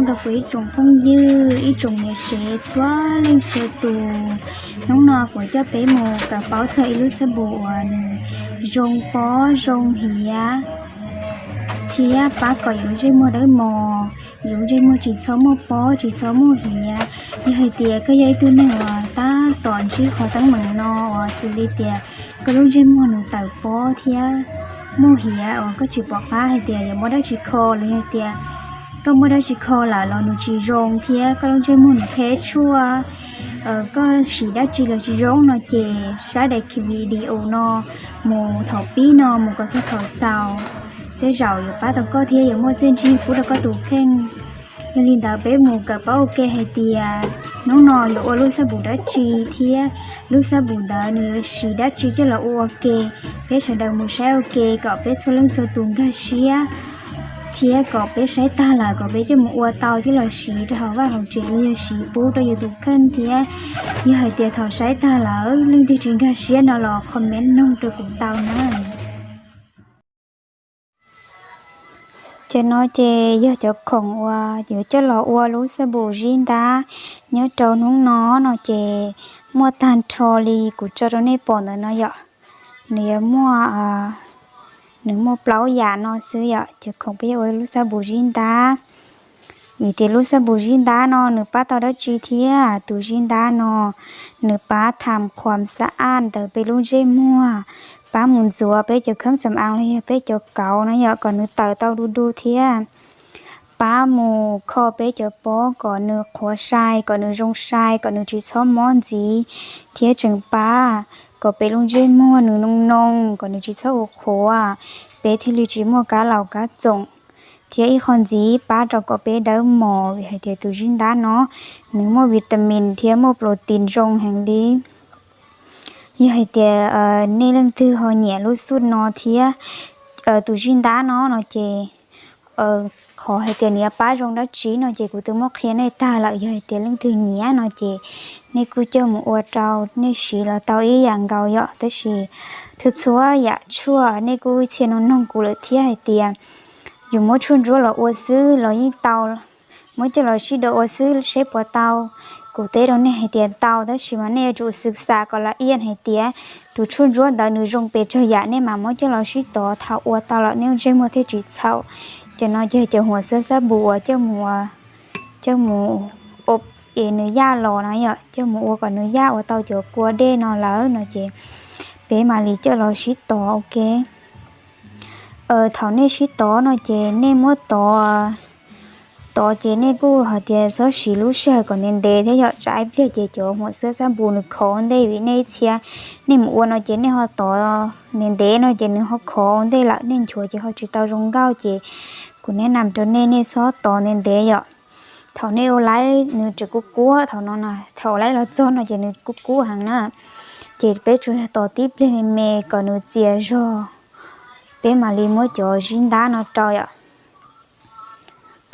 Rau kuv ib tsoom phooj ywg, ib tsoom niam tsev txhua leej txhua tus, hnub no kuv coj peb mus kawm paub txog ib lub xab npum uas nws zoo pob zoo hiav thiab pab kom yus lub ntsej muag dawb mos, yus lub ntsej muag tsis txhob muaj pob tsis txhob muaj hiav. Yog hais tias koj yog ib tug neeg uas tab tom ntsib qhov teeb meem no uas xws li tias koj lub ntsej muag nws tawm pob thiab muaj hiav uas koj tsis pom qab hais tias yuav muab dab tsi kho los yog tias koj muab dab tsi kho lawm los nws tsis zoo thiab koj lub ntsej muag nws qheb tshuaj, koj siv dab tsi los tsis zoo no ces saib daim video no mus thaum pib no mus kom txog thaum xaus, tej zaum yuav pab tau koj thiab yuav muaj txiaj ntsig pub rau koj tus kheej. Yog li ntawd peb mus kawm paub ua ke hais tias hnub no yuav ua lub xab npum dab tsi thiab lub xab npum ntawd nws yuav siv dab tsi coj los ua ua ke. Peb sawv daws mus saib ua ke kom peb txhua leej txhua tus nkag siab thiab kom peb saib tag lawm kom peb coj mus ua tau coj los siv rau hauv vaj hauv tsev los yog siv pub rau yus tus kheej thiab. Yog hais tias thaum saib tag lawm leej twg tsis nkag siab no los comment noog rau kuv tau na. Ces no ces yog cov khoom uas yuav coj los ua lub xab npum zib ntab nyob rau hnub no no ces muaj tag nrho li kuv tso rau nej pom ntawm no yom. Nws yuav muaj, nws muaj plaub yam no xwb yom, cov khoom peb yuav ua lub xab npum zib ntab. Vim tias lub xab npum zib ntab no nws pab tau dab tsi thiab? Tus zib ntab no nws pab tham khuam xa aj ntawm peb lub ntsej muag, pab mus ntxuav peb cov kheeb xam aav los yog peb cov kauv no yom kom nws tawm tau du du thiab. Pab mus kho peb cov pob kom nws qhuav sai, kom nws zoo sai, kom nws tsis txhob mob ntxiv, thiab tseem pab kom peb lub ntsej muag nws noo noo, kom nws tsis txhob ua qhuav, peb thiaj li tsis muaj kab laus kab txoom. Thiab ib qho ntxiv pab rau kom peb dawb mos, vim hais tias tus zib ntab no nws muaj vitamin thiab muaj protein zoo heev li. Yog hais tias nej leej twg ho nyiam lub xub no thiab tus zib ntab no no ces qhov hais tias nws yuav pab zoo dab tsi no ces kuv twb muab qhia nej tag lawm. Yog hais tias leej twg nyiam no ces nej kuj coj mus ua rau nej siv los tau ib yam nkaus yom. Tab sis txhua txhua yam tshuaj nej kuj txhia nug noog kuv lawm thiab hais tias yus muab tshuaj ntsuab los ua xwb los yeej tau, muab coj los sib do ua xwb seb puas tau. Kuv teb rau nej hais tias tau, tab sis mas nej yuav tsum xwm xam kom la iaj hais tias tus tshuaj ntsuab ntawd nws zoo pes tsawg yam nej mam muab coj los sib tov, thaum ua tau lawm nej ntsej muag thiaj tsis txhaum. Cov no ces cov huam xwb xab npum uas coj mus ua, coj mus ua es nws yaj los na yom, coj mus ua kom nws yaj ua tau cov kua dej no lawm no ces peb mam li coj los sib tov ua ke. Thaum nej sib tov no ces nej muab tov, tov ces nej kuj hais tias txhob siv lub sij hawm kom ntev ntev thiab yom, tsam ib pliag ces cov huam xwb xab npum nws khov ua ntej, vim nej ib txhia nej mus ua no ces nej ho tov ntev ntev no ces nws ho khov ua ntej lawm, nej nchuav ces ho tsis tau zoo nkauj. Ces kuv neb nam rau nej, nej txhob tov ntev ntev yom. Thaum nej ua laib nws tseem kub kub, thaum no thaum laib los txog no ces nws kub kub heev na. Ces peb tsuas yog tos tib pliag me me kom nws txias zog, peb mam li muab cov zib ntab no rau yom.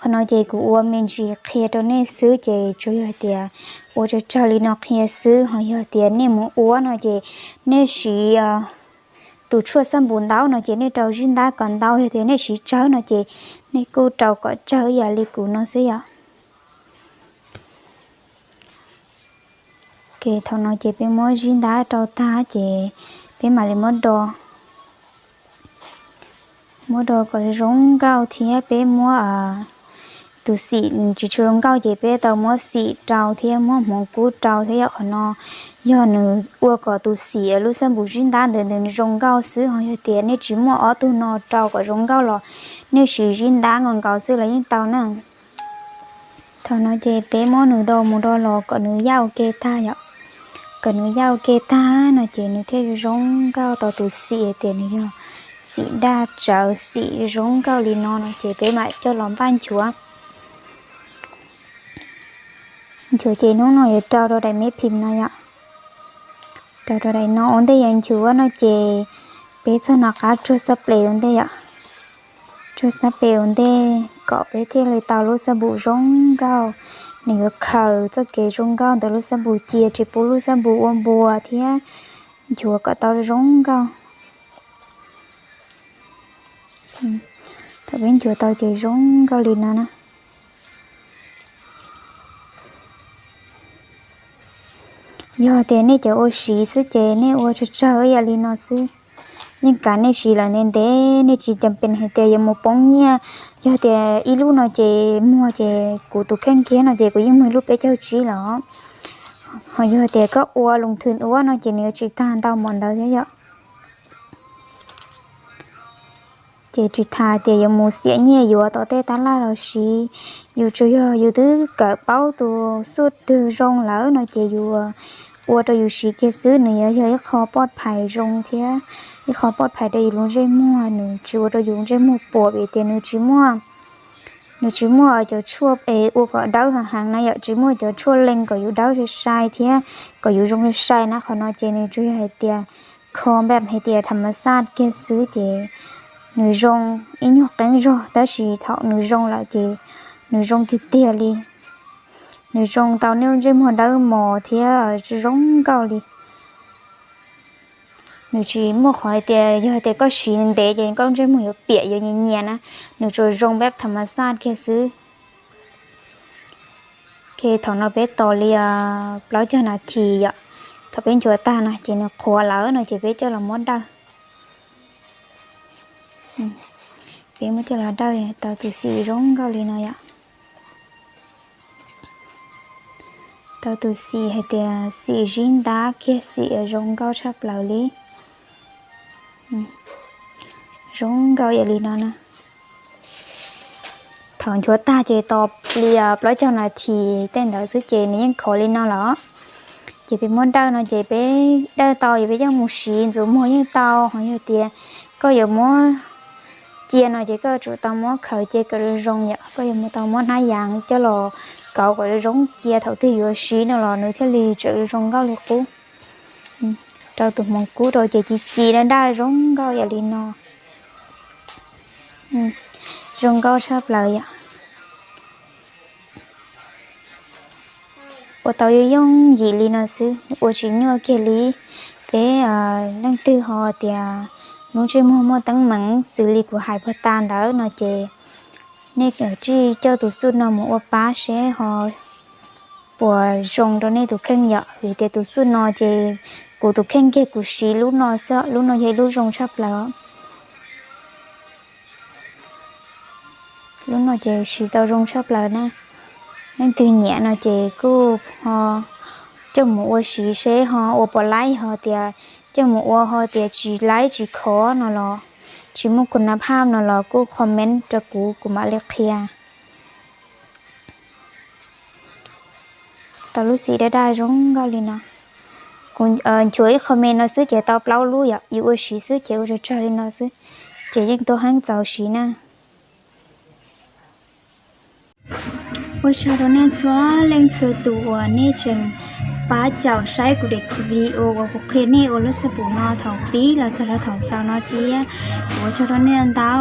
Qhov no ces kuv ua me ntsis qhia rau nej xwb, ces tsuas yog tias ua tsawg tsawg li no qhia xwb. Ho yog tias nej mus ua no ces nej siv tus tshuaj xab npum ntaub no ces nej rau zib ntab kom ntau, yog tias nej siv tsawg no ces nej kuj rau kom tsawg ib yam li kuv no xwb yom. Thaum no ces peb muab zib ntab rau tag ces peb mam li muab do, muab do kom zoo nkauj thiab peb muab tus xim tsis tshua zoo nkauj ces peb tau muab xim rau thiab muab hmoov kub rau thiab yom. Qhov no yog nws ua kom tus xim lub xab npum zib ntab ntawd nws zoo nkauj xwb. Ho yog tias nej tsis muaj ob tug no rau kom zoo nkauj los nej siv zib ntab nkaus nkaus xwb los yeej tau na. Thaum no ces peb muab nws do mus do los kom nws yaj ua ke tag yom. Kom nws yaj ua ke tag no ces nws thiaj zoo nkauj tau tus xim tias nws yog xim daj tsawv xim zoo nkauj li no no ces peb mam coj los npaj nchuav. Nchuav ces hnub no yuav rau rau daim me phim no yom. Rau rau daim no ua ntej, yog nchuav no ces peb txog no qab tsuag xab ples ua ntej yom. Tsuag xab ples ua ntej kom peb thiaj li tau lub xab npum zoo nkauj. Nws yuav khaws txoj kev zoo nkauj ntawm lub xab npum cia tsis pub lub xab npum ua npua thiab nchuav kom tau zoo nkauj. Thaum peb nchuav tau ces zoo nkauj li no na. Yog tias nej cov ua siv xwb ces nej ua tsawg tsawg ib yam li no xwb. Yeej kav nej siv lawm ntev ntev, nej tsis cam pees hais tias yuav mus poob nyiaj. Yog tias ib lub no ces muag ces kuv tus kheej kiag no ces kuv yeej muag ib lub peb caug tsib los. Ho yog tias koj ua loo thwm ua no ces nws yuav tsis tag ntau npaum ntawd thiab yom. Ces tsis tas tias yuav mus xiam nyiaj yuav tom tej tab laj los siv, yus tsuas yog yus twb kawm paub tus xuj twg zoo lawm no ces yus ua rau yus siv kiag xwb, nws yuav yog ib qho poj phais zoo thiab ib qho poj phais rau yus lub ntsej muag, nws tsis ua rau yus ntsej muag puas vim tias nws tsis muaj nws tsis muaj cov tshuaj es ua kom dawb heev heev na yom, tsis muaj cov tshuaj lees kom yus dawb sai sai thiab kom yus zoo sai sai na. Qhov no ces nws tsuas yog hais tias kho npam hais tias tham ma xaj kiag xwb ces nws zoo ib nyuag qeeb zog, tab sis thaum nws zoo lawm ces nws zoo tiag tiag li. Nws zoo tau nej lub ntsej muag dawb mos thiab zoo nkauj li. Nws tsis muaj qhov hais tias yog tias koj siv ntev ces koj ntsej muag yuav piam yuav nyias nyias na, nws tsuas zoo npam tham ma xaj kiag xwb. Ok, thaum no peb tos li plaub caug nas this yom. Thaum peb nchuav tag no ces nws qhuav lawm no ces peb coj los muab dawj. Peb muab coj los dawj tau tus xim zoo nkauj li no yom. Tau tus xim hais tias xim zib ntab kiag, xim zoo nkauj tshaj plaws li. Zoo nkauj yam li no na. Thaum nchuav tag ces tos li plaub caug nas this tej ntawd xwb ces nws yeej khov li no los. Ces peb muab dawj no ces peb dawj tau ces peb coj mus siv ntxuav muag yeej tau, ho yog tias koj yuav muab cia no ces koj tsum tau muab khaws cia kom zoo zoo yom, koj yuav muab tau muab hnab yas coj los kauv kom zoo zoo cia, thaum twg yuav siv no los nws thiaj li tseem zoo nkauj li qub. Rau tus hmoov kub rau ces ci ci daj daj zoo nkauj yam li no. Zoo nkauj tshaj plaws yom. Ua tau yooj yooj yim li no xwb, ua tsis nyuaj kiag li. Peb leej twg ho tias lub ntsej muag muaj teeb meem xws li kuv hais puag ta ntawd no ces nej tsij coj tus xuj no mus ua pab seb ho puas zoo rau nej tus kheej yom, vim tias tus xuj no ces kuv tus kheej kiag kuv siv lub no xwb, lub no yog ib lub zoo tshaj plaws. Lub no ces siv tau zoo tshaj plaws na. Leej twg nyiam no ces kuj ho coj mus ua siv seb ho ua puas laib, ho tias coj mus ua ho tias tsis laib tsis khov no los, tsis muaj kun na phaj no los kuj comment rau kuv, kuv mam li qhia. Tau lub xim daj daj zoo nkauj li no. Kuv nchuav ib qho me no xwb ces tau plaub lub yom, yus ua siv xwb ces ua tsawg tsawg li no xwb, ces yeej tuaj heev txaus siv na. Ua tsaug rau nej txhua leej txhua tus uas nej tseem pab caum saib kuv daim video uas kuv qhia nej ua lub xab pum no thaum pib los txog rau thaum xaus no thiab. Kuv ua tsaug rau nej ntau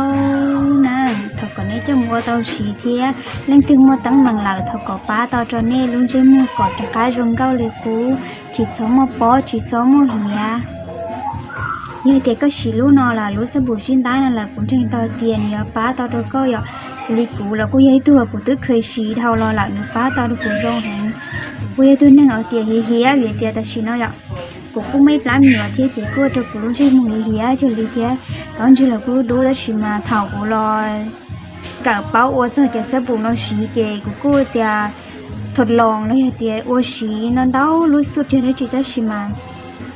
na, thov kom nej coj mus ua tau siv thiab. Leej twg muaj teeb meem lawm thov kom pab tau rau nej lub ntsej muag kom rov qab zoo nkauj li qub, tsis txhob muaj pob tsis txhob muaj hiav. Yog tias koj siv lub no lawm, lub xab pum zib ntab no lawm, kuv ntseeg tau tias nws yuav pab tau rau koj yom. Xws li kuv los kuj yog ib tug kuv twb kheev siv dhau los lawm, nws pab tau rau kuv zoo heev. Kuv yog ib tug neeg uas tias hiav hiav vim tias tam sim no yom, kuv kuj muaj ib plab me nyuam thiab ces kuj ua rau kuv lub ntsej muag hiav hiav cuag li thiab. Tau ntsig los kuj dub dub, tab sis mas thaum kuv los kawm paub ua txog cov xab pum no siv ces kuv kuj tias thaum loos los yog tias ua siv ntau ntau lub xuj tiag dab tsi, tab sis mas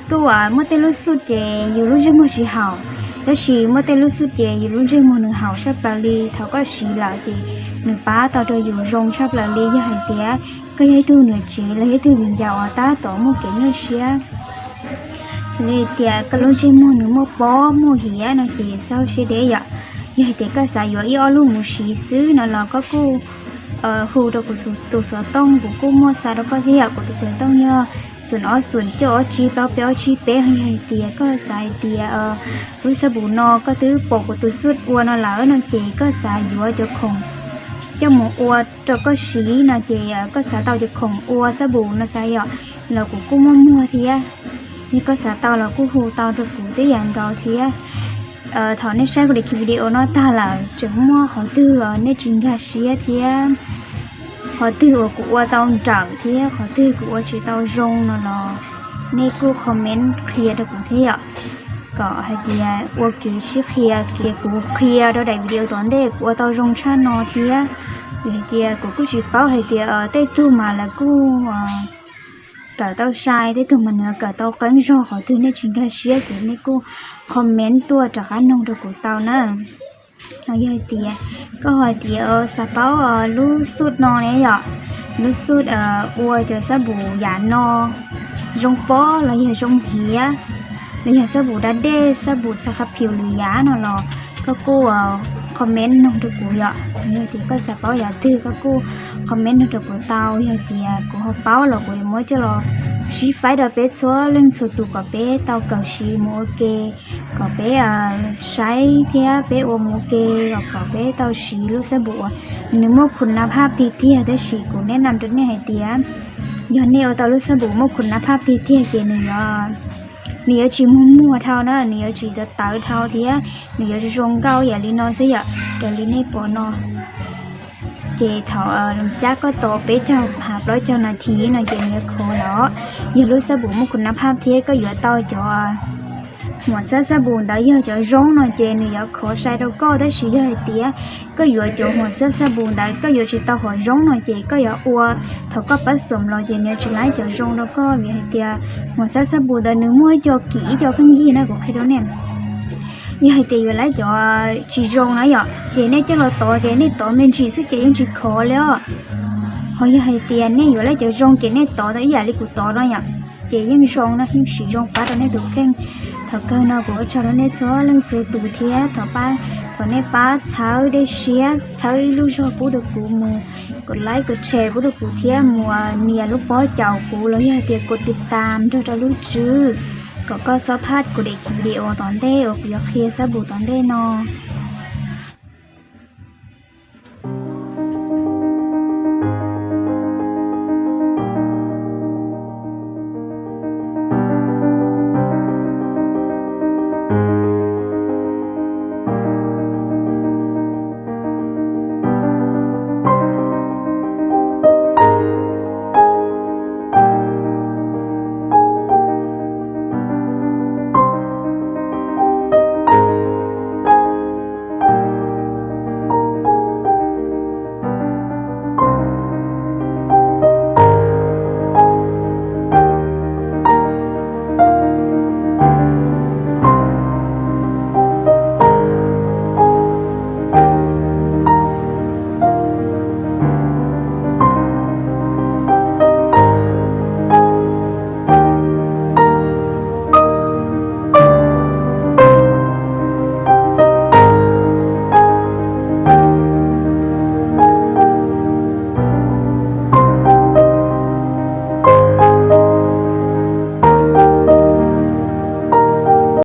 kuj muaj tej lub xuj ces yus lub ntsej muag tsis haum, tab sis muaj tej lub xuj ces yus lub ntsej muag nws haum tshaj plaws li. Thaum koj siv lawm ces nws pab tau rau yus zoo tshaj plaws li. Yog hais tias koj yog ib tug niam tsev los yog ib tug viv ncaus uas tab tom muaj kev nyuaj siab, xws li tias koj lub ntsej muag nws muaj pob muaj hiav no ces txhob siab deb yom. Yog hais tias koj xav yuav ib ob lub mus siv xwb no los koj kuj hu rau kuv tus xov tooj, kuv kuj muaj xa rau koj thiab yom. Kuv tus xov tooj yog xoom ob xoom cuaj ob tsib plaub peb ob tsib peb. Yog hais tias koj xav hais tias lub xab pum no koj twb pom kuv tus xuj ua no lawm no ces koj xav yuav cov khoom coj mus ua rau koj siv no ces koj xav tau cov khoom ua xab pum no xav yom, los kuv kuj muaj muag thiab. Yog koj xav tau los kuj hu tau rau kuv twb yam nkaus thiab. Thaum nej saib kuv daim video no tag lawm tseem muaj qhov twg nej tsis nkag siab thiab Qhov twg uas kuv ua tau nrawm thiab qhov twg kuv ua tsis tau zoo no los nej kuj comment qhia rau kuv thiab yom, kom hais tias ua kev sib qhia. Ces kuv qhia rau daim video tom ntej kuv ua tau zoo tshaj no thiab, vim hais tias kuv kuj tsis paub hais tias tej tug mas lawv kuj kawm tau sai, tej tug mas nws kawm tau qeeb zog. Qhov twg nej tsis nkag siab ces nej kuj comment tuaj rov qab noog rau kuv tau na. Yog hais tias koj hais tias xav paub lub xub no ne yom, lub xub ua cov xab npum yam no zoo pob los yog zoo hiav, los yog xab npum da dej, xab npum xa kha phiu lwm yam no los koj kuj comment noog rau kuv yom. Yog tias koj xav paub yam twg koj kuj comment noog rau kuv tau, yog tias kuv ho paub los kuv yuav muab coj los sib faib rau peb txhua leej txhua tus kom peb tau kawm siv mus ua ke, kom peb saib thiab peb ua mus ua ke, los kom peb tau siv lub xab npum uas nws muaj khun nab phaj tiag tiag. Tab sis kuv neb nam rau nej hais tias yog nej ua tau lub xab npum muaj khun nab phaj tiag tiag ces nws yuav nws yuav tsis muag muag dhau na, nws yuav tsis tawv tawv dhau thiab nws yuav zoo nkauj yam li no xwb yom, raws li nej pom no. Ces thaum cab koj tos peb caug ha plaub caug nas this no ces nws yuav khov los. Yog lub xab npum muaj khun nab phaj thiab koj yuav tau cov huam xab xab npum ntawd yog cov zoo no ces nws yuav khov sai rau koj. Tab sis yog hais tias koj yuav cov huam xab xab npum ntawd koj yuav tsis tau hom zoo no ces koj yuav ua, thaum koj pab xoom los ces nws yuav tsis laib cov zoo rau koj, vim hais tias huam xab xab npum ntawd nws muaj ib co kim ib co pheej yig na, kuv qhia rau nej. Yog hais tias yuav laib cov tsis zoo na yom, ces nej coj los tov ces nej tov me ntsis xwb ces yeej tsis khov li os. Ho yog hais tias nej yuav laib cov zoo ces nej tov tau ib yam li kuv tov no yom, ces yeej zoo no, yeej siv zoo pab rau nej tus kheej. Thaum kawg no kuv ua tsaug rau nej txhua leej txhua tus thiab thov nej pab txhawb dej siab, txhawb ib lub zog pub rau kuv mus, kom like kom share pub rau kuv thiab mus nias lub pob caum kuv los yog hais tias kom tiv tam nrog rau lub tswb, kom koj txhob phaj kuv daim video tom ntej uas kuv yuav qhia xab npum tom ntej no.